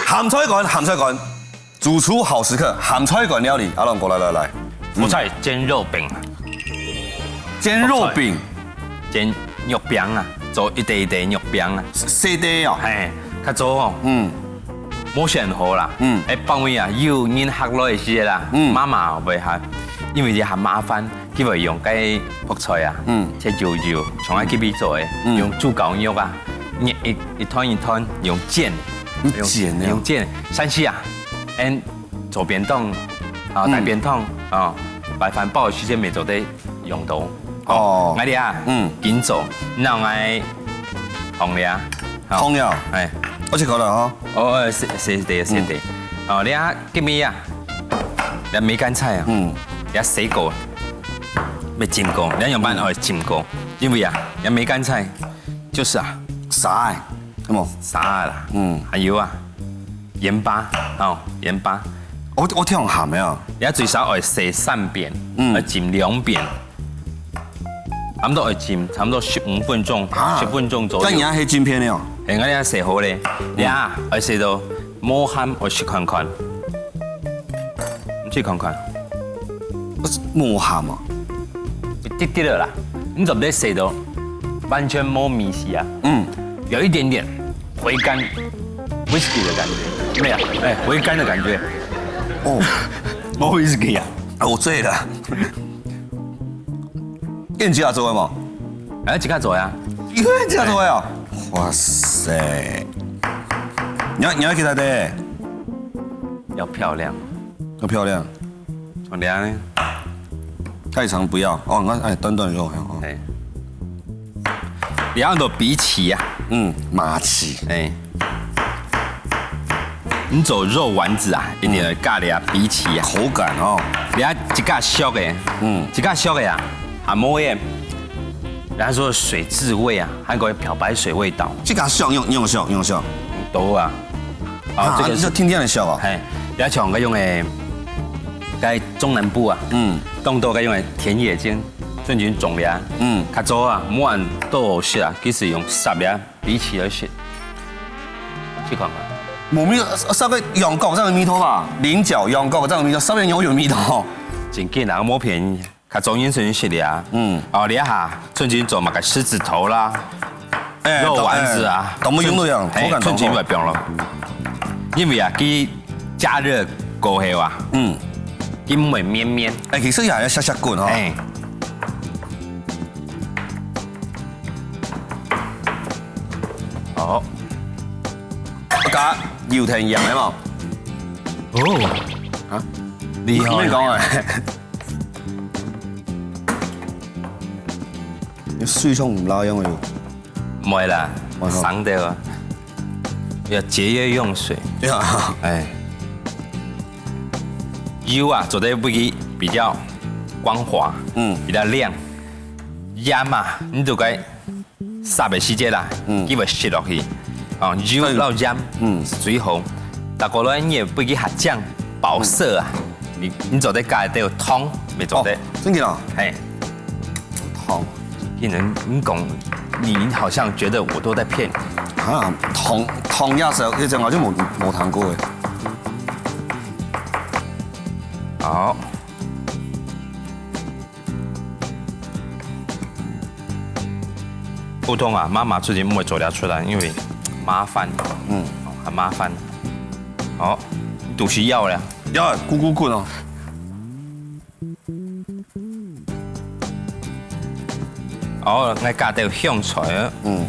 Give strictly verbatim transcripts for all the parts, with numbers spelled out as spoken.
鹹菜乾，鹹菜乾，主廚好食客，鹹菜乾料理，阿龍哥，來來來，我在煎肉餅，煎肉餅，煎肉餅啊，做一垤一垤肉餅啊，細垤哦，嘿，較早哦，嗯，無選好啦，嗯嗯，哎，放位啊，有人客來个時節啦，嗯嗯，媽媽會下，因為也很麻煩，佢會用該覆菜啊，嗯嗯，切幼幼，從來佢會做个，嗯用豬絞肉啊，一一一團一團用煎，用煎个哦用煎，山西啊，嗯，做便當啊，嗯帶便當啊，白飯包个時間乜做得用到。哦𠊎兜啊，嗯嗯，緊做，拿來放了啊，好放了，哎，我切好了哈，哦，細細垤細垤，哦，你啊，今日啊，你梅乾菜啊，嗯，你洗過，要浸過，你要用飯愛浸過，因為啊，你梅乾菜就是啊，啥哎，什麼？沙啦，嗯嗯，還有啊，鹽巴，哦，鹽巴，我我聽鹹个啊，你最少愛洗三遍，嗯嗯，愛浸兩遍，差不多愛浸，差不多十五分鐘，啊十分鐘左右。但你還係浸片了哦，哎，𠊎這洗好咧，你啊，愛洗到無鹹，愛試看看，你試看看，無鹹啊，一滴滴了啦，你做得洗到完全無味緒啊，嗯，有一點點回甘 whisky 的感覺，沒有，哎，回甘的感覺，哦，無 whisky 啊，啊我醉了，你自家做个嘛？哎，自家做呀，你自家做个啊？哇塞，你要你要給他的，要漂亮，好漂亮，從這樣呢，太長不要哦，你看哎，短短就好哦，哎，你要很多荸薺啊，嗯，馬薺，哎，你做肉丸子啊，一定要加點荸薺啊。口感哦，你看自家削个，嗯嗯，自家削个啊，還無个，人家說水質味啊，還有個漂白水味道，這個香用用香用香，多啊。啊，啊，這個是，你就天天的笑啊，哎，你要像該種誒，在中南部啊，嗯當多該種誒田野間，正經種个啊，嗯，較早啊，無恁多食啊，其實用煠个啊，荸薺來食，試看看。無味，稍微羊角這樣的味道吧，菱角、羊角這樣的味道，稍微牛有味道。真緊啊，無便宜，較早人先食个啊。嗯嗯，哦，你啊，最近做麼个獅子頭啦，哎肉丸子啊，都都無用到樣，哎口感都好最近會變咯。因為啊，佢加熱過後啊，嗯，佢毋會綿綿，哎，其實也係細細滾哦。哎。好，加油添鹽个嘛。哦，啊，厲害你講哎，你水沖毋拉用油。毋會啦哦，省掉啊，要節約用水。對啊，哎，油啊，做得會比較光滑，嗯嗯，比較亮。鹽啊，你就該煠个時節啦，嗯嗯，佢會吸落去。哦，油摎鹽，嗯嗯，水好，大過來你也會去下醬保色啊。你你做得加兜糖，沒做得哦。，真的哦，嘿，糖你能你講，你好像覺得我都在騙你。啊，糖糖壓手，一陣我就無無聽過誒。好，普通啊，媽媽自己毋會做得出來，因為麻煩，嗯，很麻煩。好，肚屎枵了。要咕咕滾哦。好，來加兜香菜啊。嗯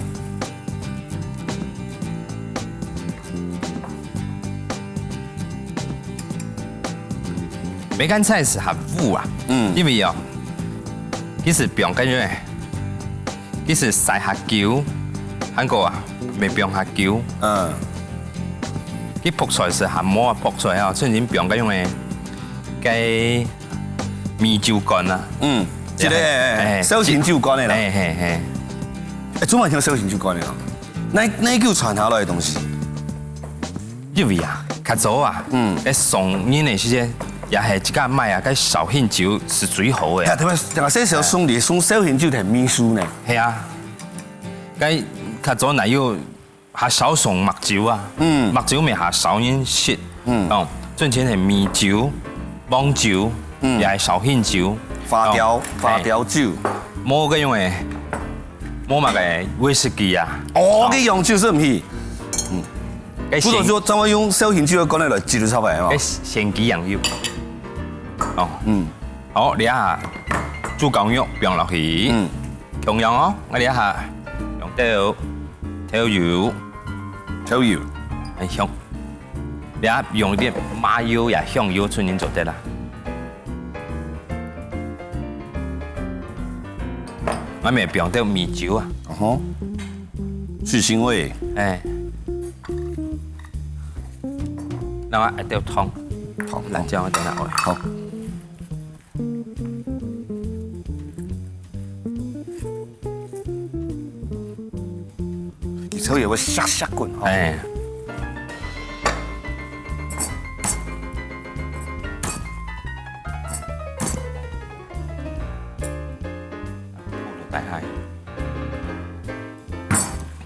梅乾菜係較烏啊，嗯因為哦，佢係放該種誒，佢係曬較久，還過啊，未放較久，嗯，佢覆菜係較無啊，覆菜哦，正經放該種誒，該米酒乾啊，嗯，這個哎誒，紹興酒乾个啦。嘿嘿嘿，誒，做麼个叫紹興酒乾个啦？哪哪久傳下來个東西？因為啊，較早啊，嗯嗯，該送人个時節，也係自家買啊，該紹興酒係最好个哎，。特別特別細時候送禮送紹興酒同秘書呢。係啊，該較早哪有較少送麥酒啊，嗯。麥酒乜較少人食，嗯。哦，盡情係米酒、黃酒，嗯。也係紹興酒，花雕，哦，花雕酒。嘿。無該樣个，無麼个威士忌啊。哦，哦。該樣酒係毋係？嗯。該鮮，不過就專門用紹興酒个罐來擠就差不多嘛。該鮮雞樣有。哦。嗯。好，這下豬絞肉放落去。嗯。 共樣哦，𠊎這下用到豆油，豆油，很香。這下用一點麻油呀、香油，盡情做得啦。𠊎乜放到米酒啊。哦吼，去腥味。哎。𠊎愛到糖，糖，辣椒𠊎等下愛。好。 佢炒也會削削滾吼。哎。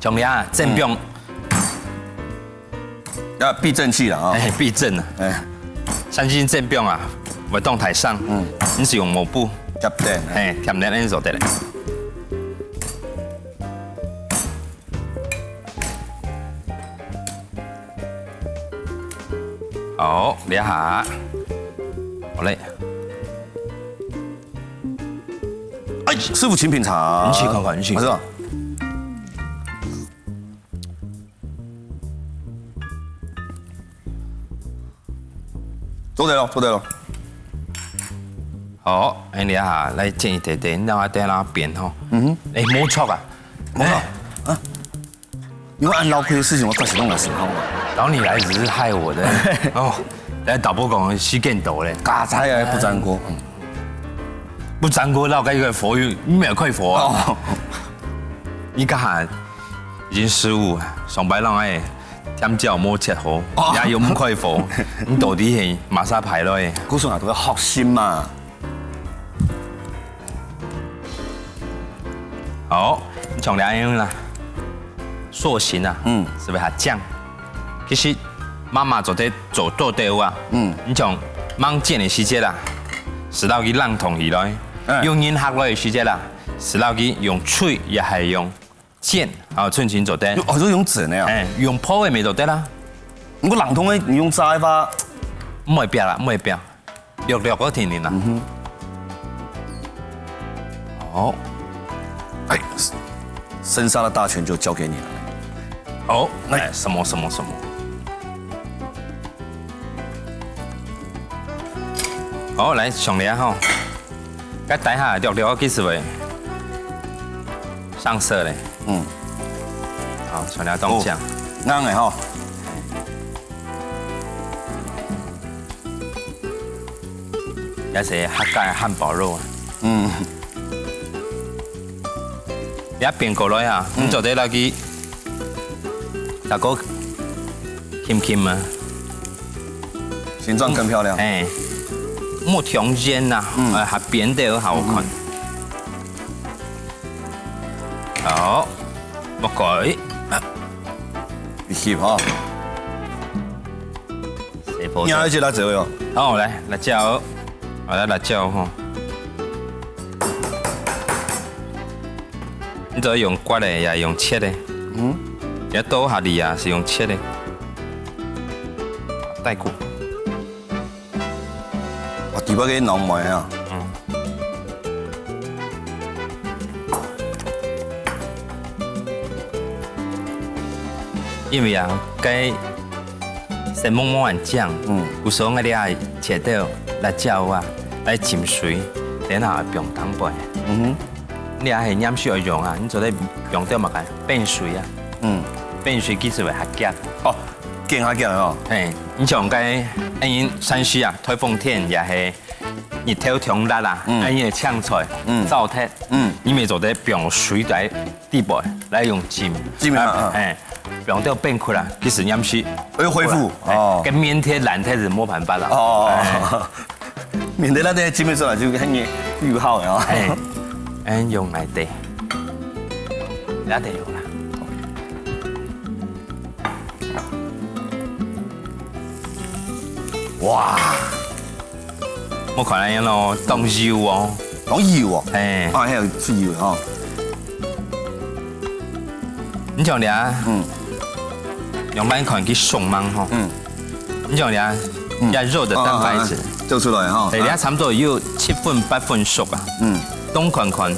像你啊，正放，嗯。 要避震器了啊。哎，避震啊。哎。三斤正放啊，會當台上。嗯。你係用抹布。貼等。哎，貼等恁樣就得了。好，這下，好嘞。哎，師傅，請品嘗。你試看看，你試看。係吧？ 做得咯，做得咯。好，恁樣哈，來煎一垤垤，你等下等下變吼。嗯哼。哎，無錯啊。無錯。哎。啊，你會恁老虧个事情，𠊎到時攏來想吼。找你來只是害我的。哦，來導播講時間到咧。加菜啊，不粘鍋。嗯。不粘鍋，那該个火有，你沒有開火啊？哦。你剛才已經失誤，上擺人哎， 甜椒無切好，哦。也有五塊火，你到底係麼儕派來个？故所啊，都要學習嘛。好，你像這樣啦，塑形啊，嗯。係毋係較靚？其實媽媽做得做到底啊，嗯。你像吂煎个時節啦，使到佢冷凍起來，嗯。有人客來个時節啦，使到佢用炊也係用 煎，啊，盡情做得。用，哦，就用煎个啊？哎，用烰个乜做得啦。毋過冷凍个，你用炸个話，毋會變啦，毋會變，略略个定定啦。嗯哼。好。哎，剩下的大權就交給你了。好，來。哎，什麼什麼什麼。好，來，上來吼。 該等下略略其實會上色咧。嗯。好，全部當醬。哦，硬个吼。也係客家个漢堡肉啊。嗯。你愛變過來啊，嗯。你做得落去，大哥輕輕啊。 形狀更漂亮。哎，莫挑戰呐，嗯。哎，還變得好看。嗯。好，莫改。你翕哈。誰不你還有一些辣椒喲？好，來，辣椒，好，來，辣椒吼。 你做用割个也用切个，嗯。也都合理啊，係用切个。帶骨。哇，底背个濃味啊。嗯。因為啊，該 先摸摸恁靚，嗯。有時候𠊎這切到辣椒啊，來浸水，等下放湯杯。嗯哼。你也係黏時愛用啊，你做得用到麼个？冰水啊。嗯。冰水其實會較遽。哦，更較遽哦。嘿，你像該，哎，山西啊，颱風天也係日頭當烈啊，嗯。哎，你个青菜，嗯。燥忒，嗯。你乜做得放水在 底背來用浸。浸啊，啊，嗯。嘿，放到冰窟啦，其實黏時又恢復，嘿，哦。跟棉貼、爛貼係無辦法啦。哦，嘿。棉貼那天浸出來就很有好呀。嘿，嗯，用來的，那得用啦。哇，莫看恁樣咯，當油哦。當油哦。哎。啊，還有出油的吼。你像這，嗯。樣般看佢熟吂吼。嗯。你像這，嗯。這肉的蛋白質。啊，啊，啊，做出來吼。哎，這差不多有七分八分熟啊。嗯。當看看。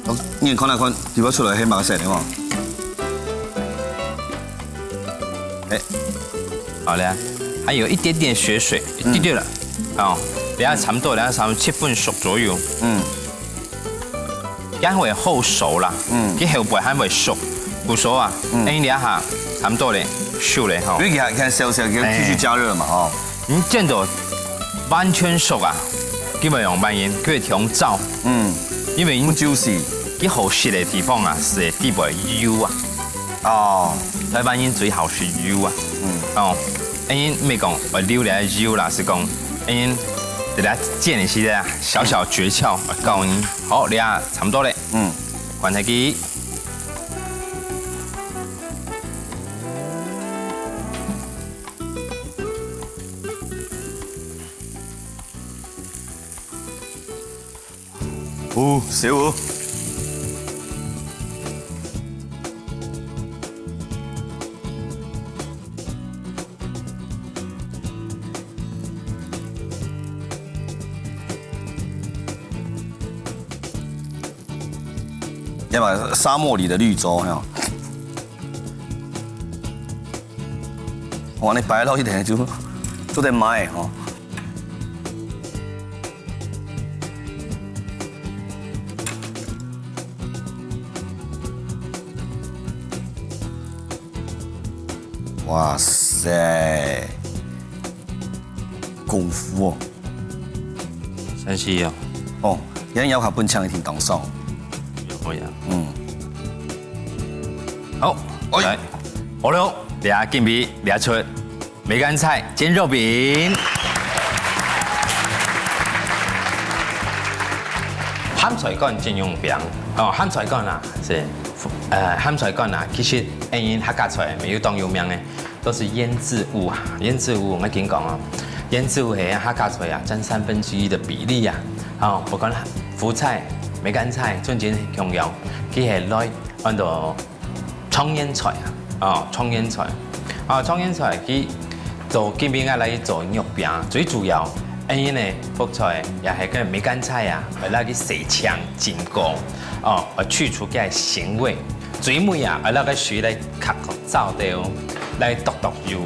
哦，你看來看，佢會出來黑麻色的吼。哎。 好了，還有一點點血水，一滴滴了。哦，等下差不多，等下差不多七分熟左右。嗯。這樣會後熟啦，嗯。佢後背還會熟，不熟啊，嗯。哎，你等下差不多咧，熟咧吼。因為佢還，你看燒燒，佢繼續加熱嘛，哎。哦。你煎到完全熟啊，基本上半夜，佢會忒燥。嗯。因為不juicy。佢好食的地方啊，係底背油啊。 哦。臺灣人最好食油啊。嗯。哦，恁樣毋係講愛留來油啦，係講，恁樣，等下煎个時節啊，小小訣竅，𠊎教你。好，這下差不多咧。嗯。關忒佢。哦，燒哦。要把沙漠裡的綠洲，哈。 哇，你擺落去等下就做得賣吼。哇塞，功夫哦！ 真係哦。哦，這樣要較分搶一定當爽。有影。嗯。好，哎。來，好了，這下今晡日這齣梅干菜煎肉餅。鹹菜乾煎肉餅，哦，鹹菜乾啊，係，呃，鹹菜乾啊，其實，哎，客家菜乜有當有名个。 都是醃漬物啊，醃漬物，𠊎緊講哦，醃漬物係客家菜啊，佔三分之一的比例啊。哦，不管福菜、梅干菜、春捲、香茅，佢係來安到長醃菜啊，哦，長醃菜，啊，長醃菜佢做今晡日來做肉餅，最主要，因為呢，福菜也係个梅干菜啊，會來去洗淨、浸過，哦，去除佢个腥味。 最尾啊，愛拿个水來揢揢燥掉，來剁剁幼，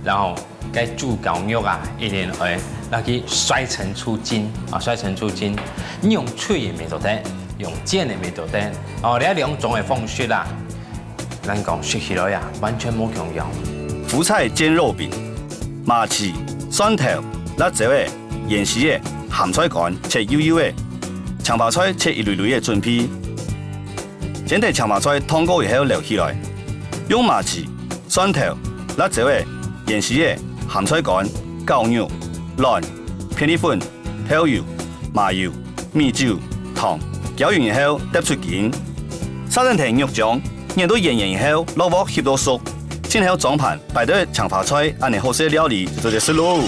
然後該豬絞肉啊，一定愛拿去摔成出筋啊，摔成出筋。你用炊个乜做得，用煎个乜做得。哦，這兩種个方式啦，咱講食起來啊，完全無共樣。福菜煎肉餅，麻糍、蒜頭、辣椒仔、芫荽仔、鹹菜乾切幼幼仔，青花菜切一蕊蕊仔準備。 先摎青花菜燙過以後撈起來，用麻糍、蒜頭、辣椒仔、芫荽仔、鹹菜乾、絞肉、卵、片栗粉、豆油、麻油、米酒、糖攪勻以後，㧹出筋。續等摎肉漿捏到圓圓以後，落鑊翕到熟，盡後裝盤，擺兜青花菜，恁呢好食个料理就做得食囉。